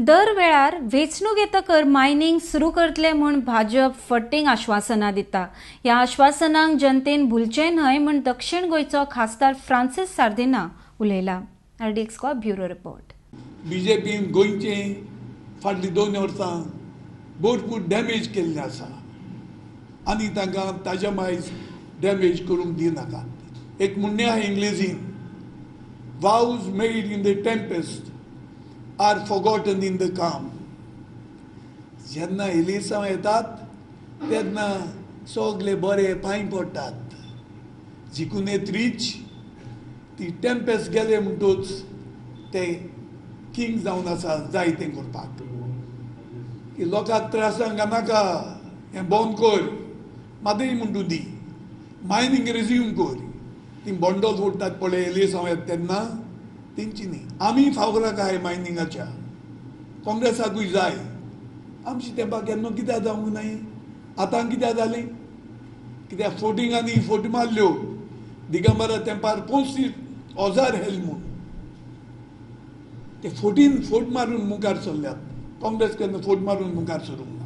दर वेळार वेंचणूक येतकर मायनिंग सुरू करतले म्हूण भाजप फटींग आश्वासनां दिता. ह्या आश्वासनांक जनतेन भुलचें न्हय म्हूण दक्षिण गोंयचो खासदार फ्रांसीस सार्दिना उलयला. RDX bureau report. बीजेपीन गोंयचे फाटलीं 2 वर्सां भरपूर डॅमेज केल्लें आसा आनी तांकां ताज्या मायज डॅमेज करूंक दिनाकात. एक म्हणणें आहा इंग्लेजीन, vows made in the tempest are forgotten in the calm. जेन्ना इलिसांव येतात तेन्ना सगळे बरे पांय पडटात, जिखून येत रीच ती टेम्पेस्ट गेले म्हणटूच ते किंग जावन आसा जाय तें करपाक. की लोकांक त्रासांक नाका, हें बंद कर, मातय म्हणटू दी, मायनींग रेज्यूम कर. ती बंडल फोडटात पळय एलिसांव येता तेन्ना तेंची न्ही. आमी फावराक आहाय मायनिंगाच्या, काँग्रेसाकूय जाय. आमची तेंपा केन्ना कित्याक जावंक नाय, आतां कित्याक जालें? कित्याक फोटिंगांनी फोट मारल्यो दिगंबरा तेंपार 25,000 हेल म्हूण ते फोटीन फोट मारून मुखार सरल्यात. काँग्रेस केन्ना फोट मारून मुखार सरूंक ना.